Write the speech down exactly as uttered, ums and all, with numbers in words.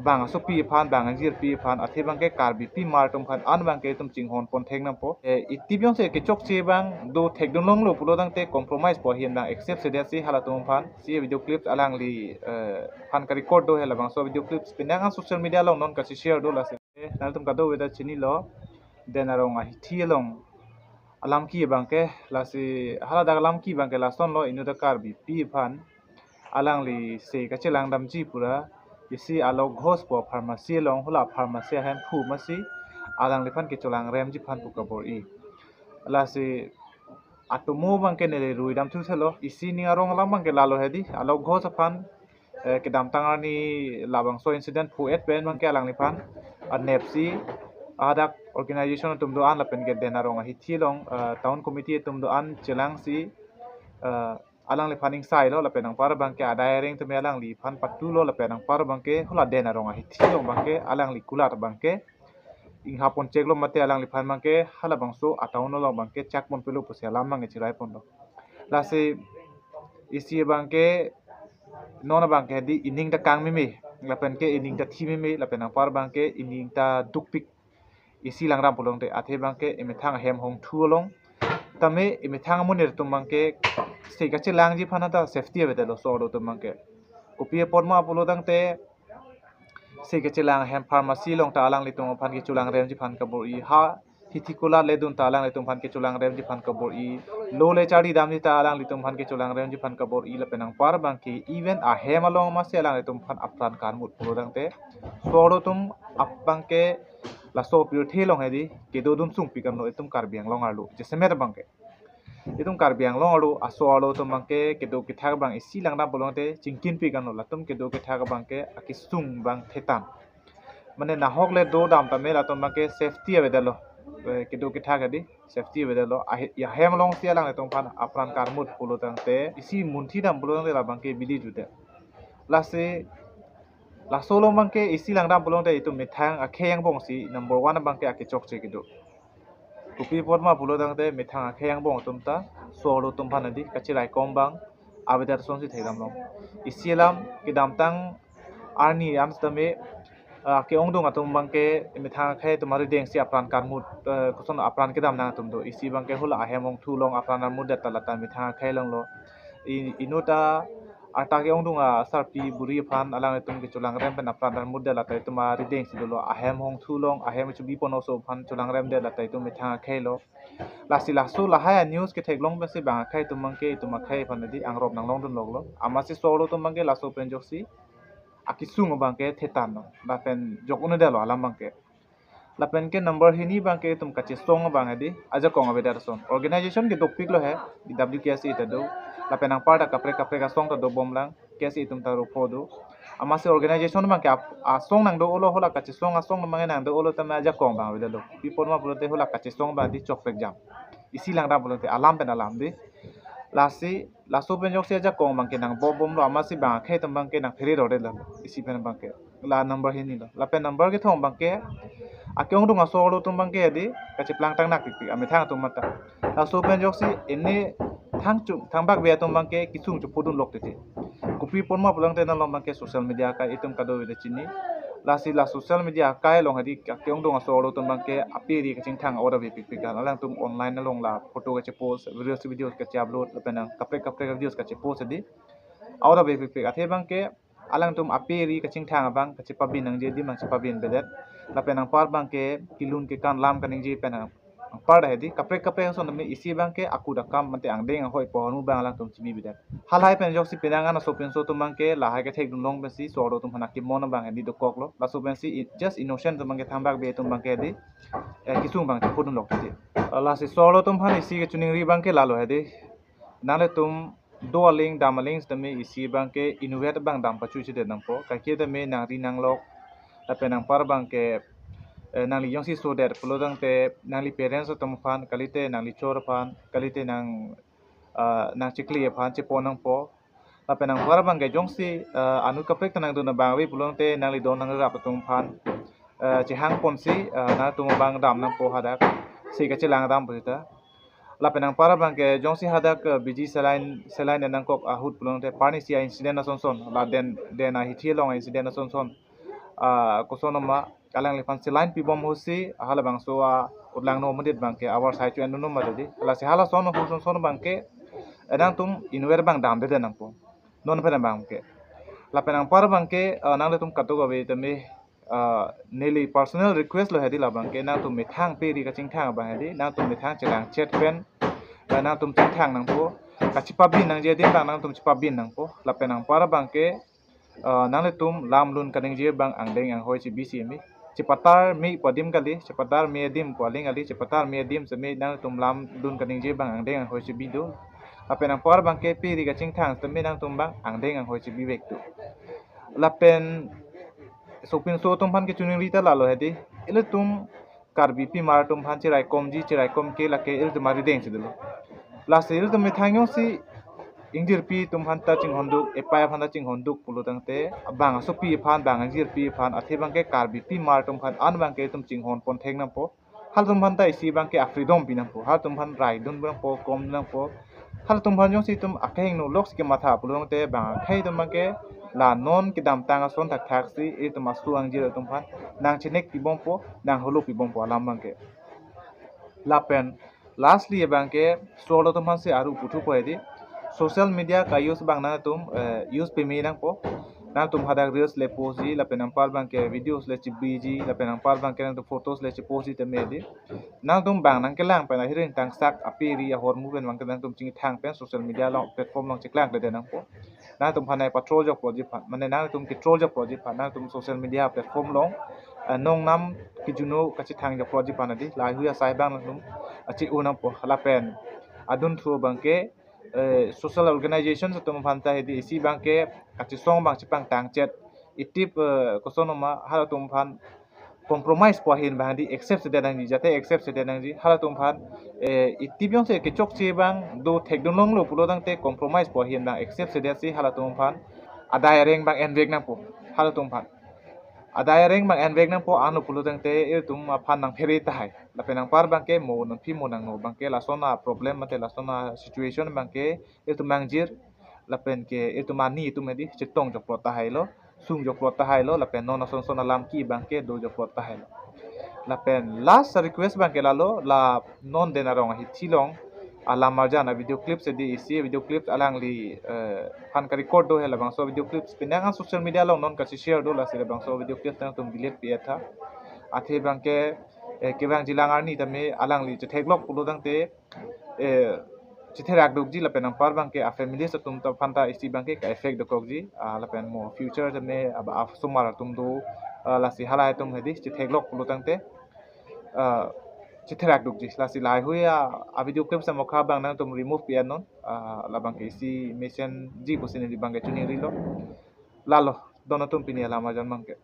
bang asopi aphan, bang angjirpi aphan, athe abangke Karbipi mar atum aphan an abangke itum chinghon pon thek nangpo. Eh, itip jongsi kechokche abang do thekdun longlo pulo tangte compromise po ahin abang accept sedet si halatum aphan. Si video clips alangli, eh, aphan ka-record do he, labangso video clips penang an social media along non kacheshare do lasi. Eh, nangtum kadokave ta chinilo, Den Arong ahithi along alamki abangke, lasi haladak alamki abangke lasonlo, inut a-Karbipi aphan alangli se kachelang damji pura, isi Alok Ghosh pu pharmacy along, hula pharmacy ahem phu masi alangliphan kecholang remji aphan pu kabor-i. Lasi atomo abangke neli rui dam thuthelo, isi ning arong alam abangke lalo hedi, Alok Ghosh aphan, eh, kedamtang arni labangso incident phu-et pen abangke alangliphan anepsi hadak organization atum do-an lapen ke Den Arong ahithi along, eh, town committee atum do-an chelangsi, eh, alangliphan ingsailo, lapen anpar abangke adai areng tame alangliphan patulo, lapen anpar abangke hula Den Arong ahithi along abangke alangli kulat abangke inghap pon cheklo mate alangliphan abangke halabangso a-town along abangke chak pon pelo pusi alam abangke chirai ponlo. Lasi isi abangke non abangke hedi ining ta kangmeme, lapen ke ining ta thimeme, lapen anpar abangke ining ta dukpik. Isi langdam pulo tangte athe abangke emethang ahem hongthu along tame emethang amonit atum abangke se kachelangji aphan ta safety avedetlo, so-arlo atum abangke. Kopi apotma pulo tangte se kachelang ahem pharmacy along ta alanglitum aphan kecholang remji aphan kabor-i, ha hithi kulat ledun ta alanglitum aphan kecholang remji aphan kabor-i, lo le charli damji ta alanglitum aphan kecholang remji aphan kabor-i, lapen anpar abangke even ahem along masi alanglitum aphan apran karmut pulo tangte, so-arlo atum abangke laso pirthe along hedi kedodun sungpik anlo itum Karbi Anglong arlo, jasemet abangke itum Karbi Anglong arlo aso-arlo atum abangke kedo kethak abang isi langdam pulo tangte chingkinpik anlo, latum kedo kethak abangke akesung abang thetan. Mane nahok le dodam tame latum abangke safety avedetlo. Eh, kedo kethak hedi safety avedetlo. Ahe-, ahem alongsi alanglitum aphan apran karmut pulo tangte, isi munthi dam pulo tangte labangke bidi jude. Lasi laso along abangke isi langdam pulo tangte itum methang akhei angbongsi number one abangke akechokche kedo. Kopi apotma pulo tangte methang akhei angbong atum ta so-arlo atum aphan hedi kacheraikom abang avedet asonsi thekdamlong. Isi alam kedamtang arni an sitame, ah, ke-ongdung atum abangke methang akhei atum arideng si apran karmut, eh, koson apran kedam nang atum do. Isi abangke hula ahem hongthu along apran armutdet ta lata methang akhei alonglo. I-, inut a arta ke-ongdung asarpi buri aphan alanglitum kecholang rem pen apran armutdet lata itum arideng si dolo, ahem hongthu along, ahem chubi pon oso aphan cholang remdet lata itum methang akheilo. Lasi laso lahai a-news ketheklong pensi bang akhei atum abangke itum akhei aphan hedi angrop nanglongdun loklo. Amatsi so-arlo atum abangke laso pen ajoksi akesung abangke thetanlo, lapen jok un-edetlo alam abangke. Lapen ke number hini abangke itum kachesong abang hedi ajakong avedet ason. Organization ke dopiklo he, W K S A ta do. Lapen anpar ta kaprek kaprek asong ta dobomlang, K S A atum ta ro pho do. Amatsi organization abangke ap-, asong nangdo-olo, hula kachesong asong abangke nangdo-olo tame ajakong abang avedetlo. Kopi apotma pulote hula kachesong abang hedi chokprek jam. Isi langdam pulote alam pen alam hedi. Lasi laso pen ajoksi ajakong abangke nangbobomlo, amatsi bang akhei atum abangke nangphere rodetlo isi pen abangke. La number hinilo. Lapen number kethom abangke ake-ongdung aso-arlo atum abangke hedi kacheplang tang nakpikpik amethang atum mata. Laso pen ajoksi ene thangchung thangbak be atum abangke kesung chepudun lok titi. Kopi apotma pulo tangte nalom abangke social media akai itum kadokave ta chini. Lasi la social media akai along hedi ake-ongdung aso-arlo atum abangke ape ri kachingthang a-order avepikpik an. Alangtum online along la photo kachepost, videos, videos kache-upload, lapen nang kaprek kaprek videos kachepost hedi a-order avepikpik. Athe abangke alangtum ape ri kachingthang abang kachepabin nangji adim nangchepabin avedet. Lapen anpar abangke kelun kekan lam kaningje pen anpar ta hedi kaprek kaprek ason tame isi abangke akut akam mate angdeng ahoi pu ahormu abang alangtum chebibidet. Halahai pen ajoksi penang an aso pinso atum abangke lahai kethekdun long pensi so-arlo atum aphan akemon abang hedi dokoklo. Laso pensi i-, just innocent atum abangke thangbak be atum abangke hedi, eh, kesung abang chepudun lok titi. Lasi so-arlo atum aphan isi kachiningri abangke lalo hedi. Nanglitum do aling dam aling sitame isi abangke inutvet abang dam pachu chidet nangpo. Kaike tame nangri nanglok, lapen anpar abangke, eh, nangli jongsi sodet pulo tangte nangli parents atum aphan, kalite nangli chor aphan, kalite nang, ah, nangchikli aphan chepon nangpo. Lapen anpar abangke jongsi, ah, anut kaprek ta nangdun abang ave pulo tangte nangli don nangrap atum aphan, eh, chehang ponsi, eh, nangtum abang dam nangpo hadak se kachelang dam pu seta. Lapen anpar abangke jongsi hadak, eh, biji saline, saline nangkok ahut pulo tangte parni si a-incident asonson, la den, den ahithi along a-incident asonson, ah, kosonma alangliphan saline pibom ahutsi, halabangso a-utlangno amonit abangke avarsai chu-endunma dedi. Lasi halason ahut sonson abangke, eh, nangtum inutvet abang damdedet nangpo. Non pen abangke. Lapen anpar abangke, eh, nanglitum kadokave tame, eh, neli personal request lo hedi labangke, nangtum methang pe ri kachingthang abang hedi, nangtum methang chelang chet pen, eh, nangtum chingthang nangpo. Kachepabin nangji adim abang nangtum chepabin nangpo. Lapen anpar abangke, eh, nanglitum lam lun kaningje abang angdeng anghoi chebisi me. Chepatar me pu adim kali, chepatar me adim pu aling kali, chepatar me adim seme nangtum lam lun kaningje abang angdeng anghoi chebi do. Lapen anpar abangke pe ri kachingthang seme nangtum abang angdeng anghoi chebivek do. Lapen sopinso atum aphan kechiningri ta lalo hedi. Ilitum Karbi pimar atum aphan cheraikomji, cheraikom ke lake ilitum arideng si dolo. Lasi ilitum methang jongsi ingjirpi atum aphan ta chinghonduk, epai aphan ta chinghonduk pulo tangte, bang asopi aphan, bang ingjirpi aphan, athe abangke Karbi pimar atum aphan an abangke itum chinghon pon thek nangpo. Halatum aphan ta isi abangke a-freedom pi nangpo. Halatum aphan rai dun nangpo, kom nangpo. Halatum aphan jongsi itum akehingno lok si kematha pulo tangte bang akhei atum abangke la non kedamtang ason thakthak si itum aso angjir atum aphan nangchenek pibompo, nangholo pibompo alam abangke. Lapen lastly abangke solo atum aphan si aru puthupo hedi. Social media ka-use abang nangtum, eh, use peme nangpo. Nangtum hadak reels le postji, lapen anpar abangke videos le chebiji, lapen anpar abangke nangtum photos le chepostji tame hedi. Nangtum abang nangkelang pen ahir ingtangsak ape ri ahormu pen abangke nangtum chingthang pen social media along platform along cheklangkledet nangpo. Nangtum aphan nai patrol jokpotji aphan, mane nangtum ketrol jokpotji aphan, nangtum social media platform along, eh, nongnam kejuno kachethang jokpotji aphan hedi, laheihui asai abang nangtum, eh, che-o nangpo. Lapen adunthu abangke, eh, social organization atum aphan ta hedi isi abangke kachesong abang chepangtang chet, itip, eh, kosonma halatum aphan compromise pu ahin abang hedi accept sedet nangji, jate accept sedet nangji. Halatum aphan, eh, itip jongsi kechokche abang do thekdun longlo pulo tangte compromise pu ahin abang accept sedet si halatum aphan adai areng abang envek nangpo. Halatum aphan adai areng abang envek nangpo, ano pulo tangte ilitum aphan nangphere tahai. Lapen anpar abangke mo nangpi mo nangno abangke lason a-problem mate lason a-situation abangke ilitum angjir lapen ke ilitum ani atum hedi chetong jokplot tahailo, sung jokplot tahailo, lapen non ason son alam ke abangke do jokplot tahailo. Lapen last request abangke lalo, la non Den Arong ahithi along alam arjan a-video clips hedi isi video clips alangli, eh, aphan ka-record do he, labangso video clips penang an social media along non kacheshare do, lasi labangso video clips nangtum delete pi-et tha. Athe abangke, eh, kevangjilang arni tame alangli chetheklok pulo tangte, eh, chetherak dukji lapen anpar abangke a-families atum ta aphan ta isi abangke ka-effect dokokji, ah, lapen mo future tame aba asomar atum do, ah, lasi halahei atum hedi chetheklok pulo tangte, ah, chetherak dukji, lasi laheihui a, a-video clips amokha abang nangtum remove pi-et non, ah, labangke isi mesenji pusi neli abangke chiningrilo. Lalo, don atum pini alam arjan abangke.